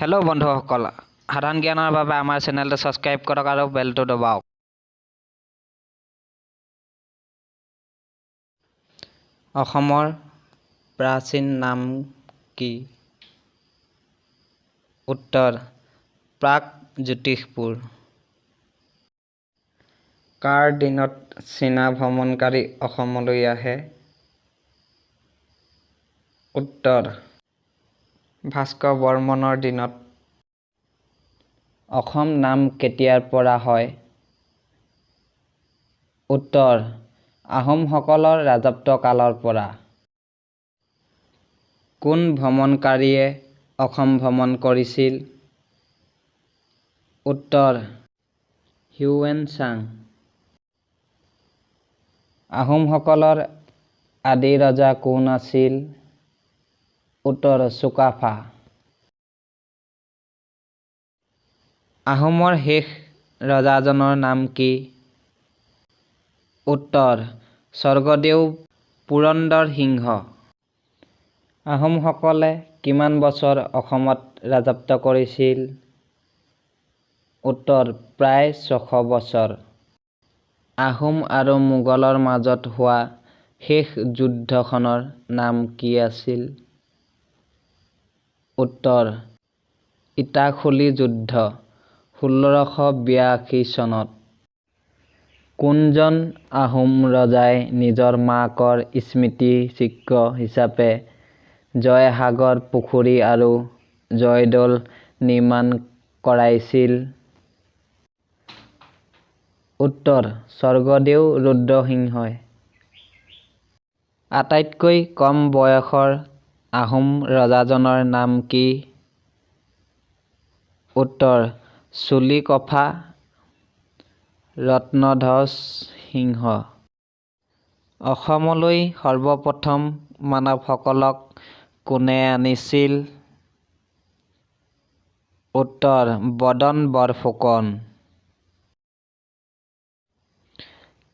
Hello' বন্ধুসকল, সাধাৰণ জ্ঞানৰ বাবে আমাৰ চেনেলটো ছাবস্ক্ৰাইব কৰক আৰু বেলটো দবাওক। অসমৰ প্ৰাচীন নাম কি? উত্তৰ প্ৰাগজ্যোতিষপুৰ। কাৰ দিনত চীনা ভ্ৰমণকাৰী অসমলৈ আহে? উত্তৰ ভাস্কৰ বৰ্মনৰ দিনত। অসম নাম কেতিয়াৰ পৰা হয়? উত্তৰ আহোমসকলৰ ৰাজত্বকালৰ পৰা। কোন ভ্ৰমণকাৰীয়ে অসম ভ্ৰমণ কৰিছিল? উত্তৰ হিউৱেন চাং। আহোমসকলৰ আদি ৰজা কোন আছিল? উত্তৰ চুকাফা। আহোমৰ শেষ ৰজাজনৰ নাম কি? উত্তৰ স্বৰ্গদেউ পুৰন্দৰ সিংহ। আহোমসকলে কিমান বছৰ অসমত ৰাজত্ব কৰিছিল? উত্তৰ প্ৰায় 600 বছৰ। আহোম আৰু মোগলৰ মাজত হোৱা শেষ যুদ্ধখনৰ নাম কি আছিল? উত্তৰ ইটাখুলি যুদ্ধ, 1682 চনত। কোনজন আহোম ৰজাই নিজৰ মাকৰ স্মৃতিচিহ্ন হিচাপে জয়সাগৰ পুখুৰী আৰু জয়দৌল নিৰ্মাণ কৰাইছিল? উত্তৰ স্বৰ্গদেউ ৰুদ্ৰসিংহই। আটাইতকৈ কম বয়সৰ আহোম ৰজাজনৰ নাম কি? উত্তৰ চুলিকফা ৰত্নধ্বজ সিংহ। অসমলৈ সৰ্বপ্ৰথম মানৱসকলক কোনে আনিছিল? উত্তৰ বদন বৰফুকন।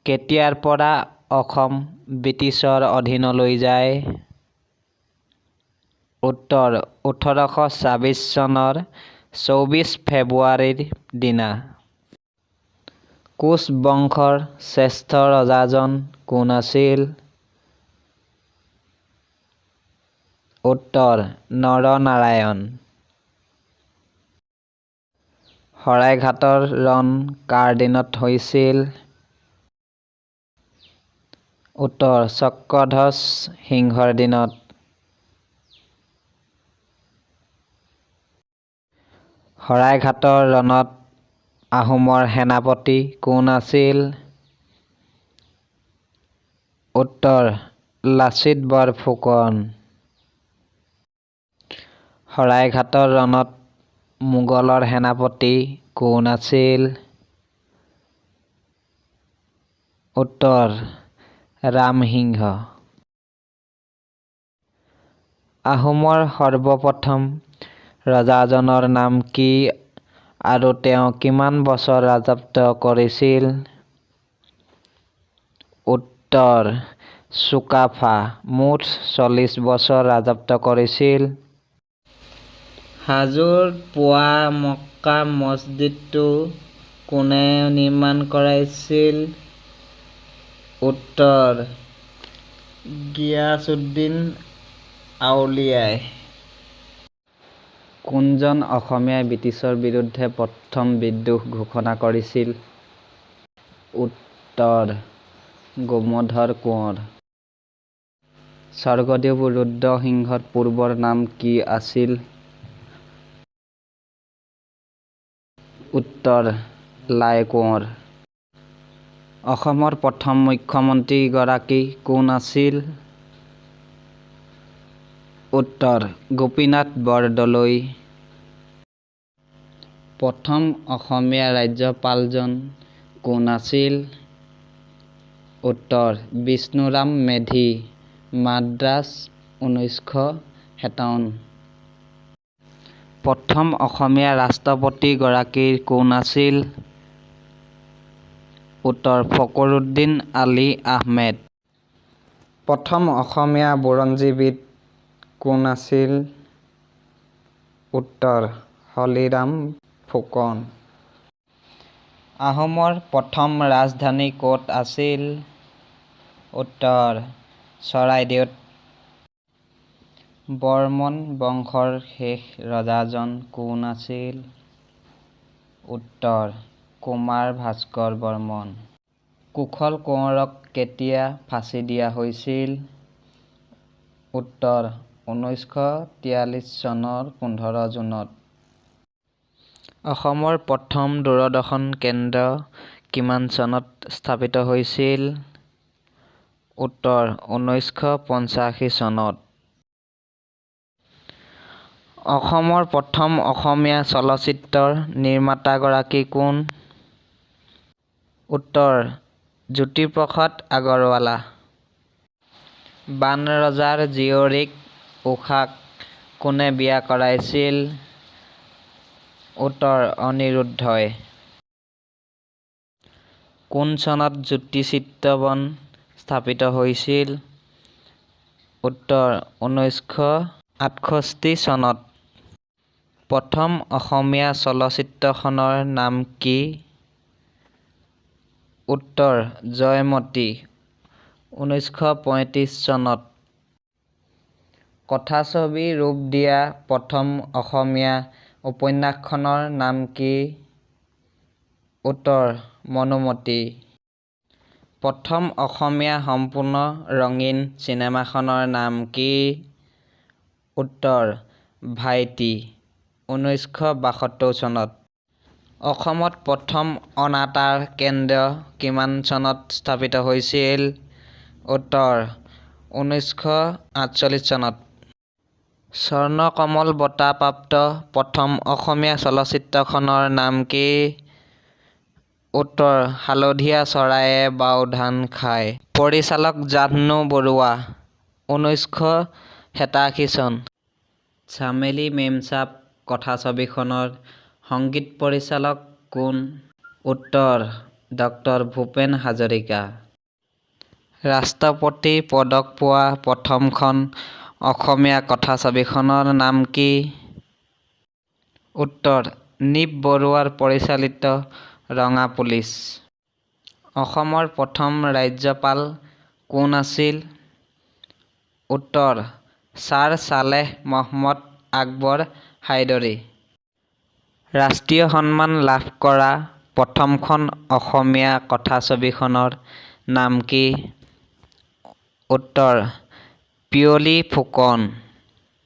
কেতিয়াৰ পৰা অসম ব্ৰিটিছৰ অধীনলৈ যায়? উত্তৰ 1826 চনৰ 24 ফেব্ৰুৱাৰীৰ দিনা। কোচ বংশৰ শ্ৰেষ্ঠ ৰজাজন কোন আছিল? উত্তৰ নৰনাৰায়ণ। শৰাইঘাটৰ ৰণ কাৰ দিনত হৈছিল? উত্তৰ চক্ৰধ্বজ সিংহৰ দিনত। শৰাইঘাটৰ ৰণত আহোমৰ সেনাপতি কোন আছিল? উত্তৰ লাচিত বৰফুকন। শৰাইঘাটৰ ৰণত মোগলৰ সেনাপতি কোন আছিল? উত্তৰ ৰামসিংহ। আহোমৰ সৰ্বপ্ৰথম ৰজাজনৰ নাম কি আৰু তেওঁ কিমান বছৰ ৰাজত্ব কৰিছিল? উত্তৰ চুকাফা, মুঠ 40 বছৰ ৰাজত্ব কৰিছিল। হাজোত পোৱা মক্কা মছজিদটো কোনে নিৰ্মাণ কৰাইছিল? উত্তৰ গিয়াচউদ্দিন আউলিয়াই। কোনজন অসমীয়াই ব্ৰিটিছৰ বিৰুদ্ধে প্ৰথম বিদ্ৰোহ ঘোষণা কৰিছিল? উত্তৰ গোমধৰ কোঁৱৰ। স্বৰ্গদেউ ৰুদ্ৰসিংহৰ পূৰ্বৰ নাম কি আছিল? উত্তৰ লাইকোঁৱৰ। অসমৰ প্ৰথম মুখ্যমন্ত্ৰীগৰাকী কোন আছিল? উত্তৰ গোপীনাথ বৰদলৈ। প্ৰথম অসমীয়া ৰাজ্যপালজন কোন আছিল? উত্তৰ বিষ্ণুৰাম মেধি, মাদ্ৰাজ, 1957। প্ৰথম অসমীয়া ৰাষ্ট্ৰপতিগৰাকী কোন আছিল? উত্তৰ ফকৰুদ্দিন আলি আহমেদ। প্ৰথম অসমীয়া বুৰঞ্জীবিদ কোন আছিল? উত্তৰ হলিৰাম ফুকন। আহোমৰ প্ৰথম ৰাজধানী ক'ত আছিল? উত্তৰ: চৰাইদেউত। বৰ্মন বংশৰ শেষ ৰজাজন কোন আছিল? উত্তৰ: কুমাৰ ভাস্কৰ বৰ্মন। কুশল কোঁৱৰক কেতিয়া ফাঁচী দিয়া হৈছিল? উত্তৰ: 1943 চনৰ 15 জুনত। অসমৰ প্ৰথম দূৰদৰ্শন কেন্দ্ৰ কিমান চনত স্থাপিত হৈছিল? উত্তৰ: 1985 চনত। অসমৰ প্ৰথম অসমীয়া চলচ্চিত্ৰৰ নিৰ্মাতাগৰাকী কোন? উত্তৰ: জ্যোতিপ্ৰসাদ আগৰৱালা। বাণৰজাৰ জীয়ৰীক ঊষাক কোনে বিয়া কৰাইছিল? উত্তৰ: অনিৰুদ্ধই। কোন চনত জ্যোতি চিত্ৰবন স্থাপিত হৈছিল? উত্তৰ: 1968 চনত। প্ৰথম অসমীয়া চলচ্চিত্ৰখনৰ নাম কি? উত্তৰ: জয়মতী, 1935 চনত। কথাছবি ৰূপ দিয়া প্ৰথম অসমীয়া উপন্যাসখনৰ নাম কি? উত্তৰ: মনোমতী। প্ৰথম অসমীয়া সম্পূৰ্ণ ৰঙীন চিনেমাখনৰ নাম কি? উত্তৰ: ভাইটি, 1972 চনত। অসমত প্ৰথম অনাতাঁৰ কেন্দ্ৰ কিমান চনত স্থাপিত হৈছিল? উত্তৰ: 1948 চনত। স্বৰ্ণকমল বঁটা প্ৰাপ্ত প্ৰথম অসমীয়া চলচ্চিত্ৰখনৰ নাম কি? উত্তৰ: হালধীয়া চৰায়ে বাওধান খায়। পৰিচালক জাহ্নু বৰুৱা, 1987 চন। চামেলি মেমচাব কথাছবিখনৰ সংগীত পৰিচালক কোন? উত্তৰ: ডঃ ভূপেন হাজৰিকা। ৰাষ্ট্ৰপতি পদক পোৱা প্ৰথমখন অসমীয়া কথাছবিখনৰ নাম কি? উত্তৰ: নৃপ বৰুৱা পৰিচালিত ৰঙা পুলিচ। অসমৰ প্ৰথম ৰাজ্যপাল কোন আছিল? উত্তৰ: ছাৰ চালেহ মহম্মদ আকবৰ হায়দৰী। ৰাষ্ট্ৰীয় সন্মান লাভ কৰা প্ৰথমখন অসমীয়া কথাছবিখনৰ নাম কি? উত্তৰ: পিয়লি ফুকন।